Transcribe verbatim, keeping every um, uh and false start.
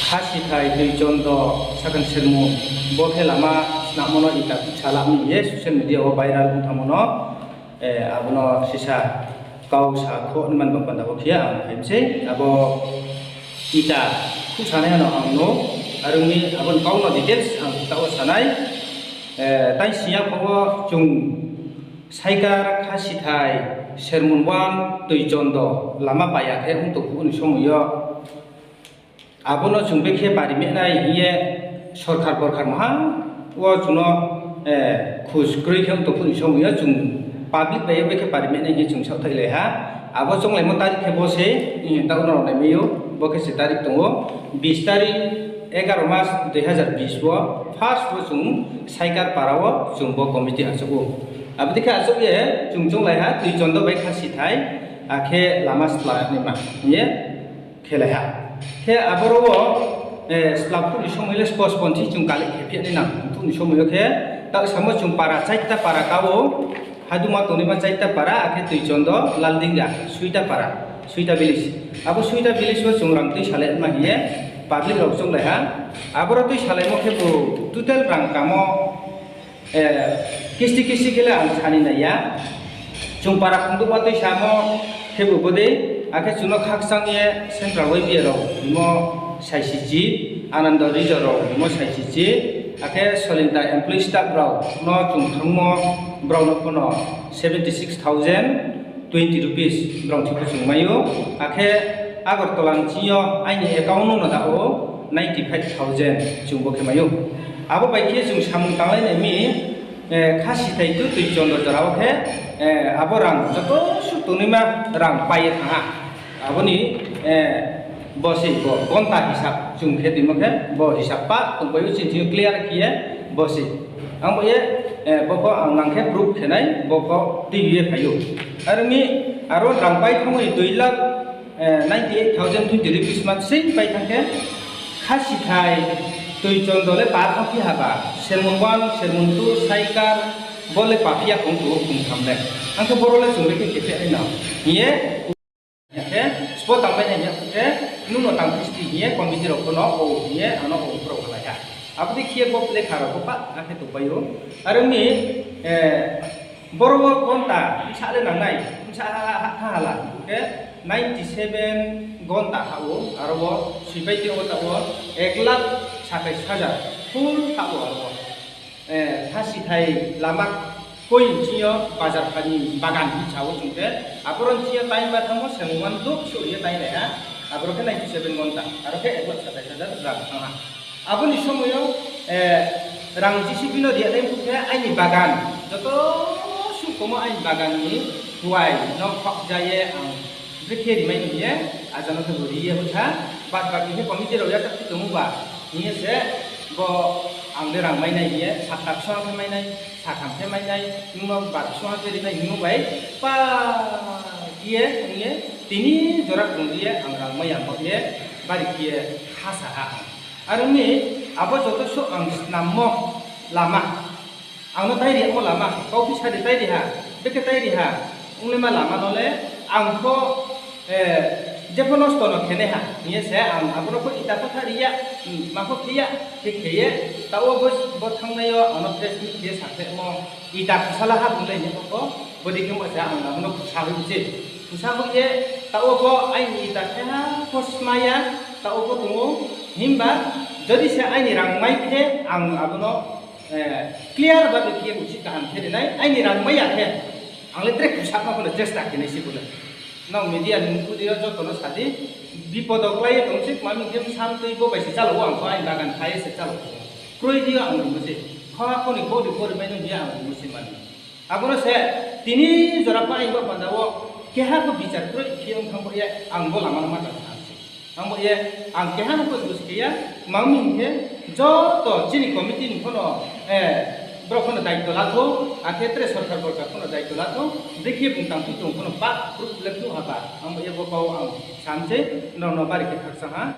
Khasithai Toichondo Sakhan Sermon, bo khe lama snamo no ita khuhsa la mi ye social media wo viral ong thanngmo no, abo no sisa kau sa kho ni man ba panda wo khe ang phai mi sei, abo ita khuhsanai no ang no, are ong mi abo ni kau no details ang taoh wo sa nai. Tai sing ya pho wo chung Saikar Khasithai Sermon one Toichondo lama paya khe ong tong phuh ni somoi yo, abo no chung bekhe pari mehnai hing ye sorkar borkar maha wo chung no khus kroi khe ong tong phuh ni somoi yo chung public bai ye bekhe pari mehnai hing ye chung saohthailai ha. Abo chounglaimo tarik khe bo se, taoh no rao naimai ou, bo khe se tarik tong ou, bis tarik, egaro mas dui hazar bis wo, first wo chung Saikar para wo chung bo committee achouh ou. Abo dei khe achouh ye chung chounglai ha, Toichondo bai Khasithai, akhe lama sla naima hing ye khelai ha. Khe aboro wo, sla phuh ni somoi le postpone thi chung kali khe phi nai nang phuh ni somoi yo khe, taoh samo chung para chaita para ka ou, haduma tongnaima chaita para, akhe Toichondo, Laldinga, Suita para, Suita village. Abo Suita village wo chung rang tuisalai ma hing ye public rao chounglai ha. Aboro tuisalaimo khebu total rang kamo kisti kisti khe le ang sani nai ya. Chung para khongdouhma tuisamo khebu bodei, akhe chung no khakchang ye Central Y B A rao himo saisichi, Anando Rizor rao himo saisichi, akhe Solinta employee staff rao no chung thanngmo, brao no pho no seventy six thousand twenty rupees brao thik pho chung mai ou, akhe Agartala ni ching yo aini account no da ou ninety five thousand chung bo khe mai ou. Abo bai khe chung samung tanglai nai mi, Khasithai to Toichondo jora wo khe, abo rang joto suh tongnaima rang pai ye thanng ha. Abo ni, bo se bo gonta hisab chung khe tuimo khe bo hisab pa tongpai ou, chini thing yo clear khe ye bo se. Ang bo ye, bo pho ang nang khe proof khe nai, bo pho tui ye phai ou. Are ong mi aro rang pai thanngmo ni dui lakh ninety eight thousand twenty rupees ma sing pai thanng khe, Khasithai Toichondo le pa thanng phi haba, Sermon one, Sermon two, Saikar, bo le pa phi ya kong tu kong tham le. Ang khe boro le chung le khe khe phi nai no hing ye, khe, sbo tangmai nai hing ya khe, nung no tang phisti hing ye committee rao pho no o hing ye ang no o brao halai ha. Abo dei khe ye bo lekha rao pho pa, akhe tongpai ou. Are ong mi, boro wo gonta bsa le nangnai, bsa ha, ha, ha, hala, khe ninety seven gonta ha ou, aro wo soipai tei wo taoh wo ek lakh satais hajar full ha ou aro wo. Khasithai lama koi ching yo bazar pha ni bagan hing sa ou chung khe, aboro ching yo time ba thanngmo Sermon one duk suh ye time lai ha, aboro khe ninety seven gonta, aro khe ek lakh satais hajar rang thanng ha. Abo ni somoi yo, rang J C B no ri ya nai phuh khe aini bagan, joto suh tongmo aini bagan ni kuai no khakja ye ang brekhe rimai no hing ye, aja no khe bo ri ye hoih ha, bad baki khe committee rao yachaoh phi tongmo ba, hing ye se bo ang le rang mai nai hing ye, sapta ksuang khe mai nai, satham khe mai nai, nungma bar ksuang khe ri nai hingmo bai, pa ye ong ye, tini jora krung ri ye ang rang mai ya bo ye, bari khe ye khasa ha ang. Are ong mi, abo joto suh ang snammo lama, ang no tairi yagmo lama, kauphi sa di tairi ha, bekhe tairi ha, ongnaima lama no le ang pho, jepho nosto no khe nai ha hing ye se ang abo no pho ita kotha ri ya, ma pho khe ya, khe khe ye, taoh wo bo, bo thanngnai yo ang no press meet khe ye sakhlaimo, ita khusa la ha bung le hing ye pho, bodei khe mo se ang abo no khusa hoih se, khusa hoih ye, taoh wo bo aini ita khe ha pho sma ya, taoh wo pho tong ou, himba, jodi se aini rang mai khe ang abo no clear ba khe ye uchih kaham khe ri nai, aini rang mai ya khe, ang le tre khusa ma pho no chesta khe nai se bo le. Nrao media ni mkhu dei yo joto no sa di, bipod wo klái ye tong se, kma mi khe bsa mtui bo bai se chála ou, ang pho aini bagan phai ye se chála ou. Kroi di yo ang rimo se, kha pho ni bo ri bo ri mai no hing ye ang rimo se mani. Abo no se tini jora pho aini bo panda wo keha pho bichar kroi khe ong thanng bo ye ang bo lama no ma tang sa se. Ang bo ye, ang keha no pho use khe ya, kma mi hing khe, joto chini committee ni pho no, brao pho no daityo la thou, akhe tre sorkar borkar pho no daityo la thou, brekhe bung tang phi tong pho no pa proof le phnuh ha ba, ang bo ye bo kau ang sa mi se, nrao no bari khe khakchang ha.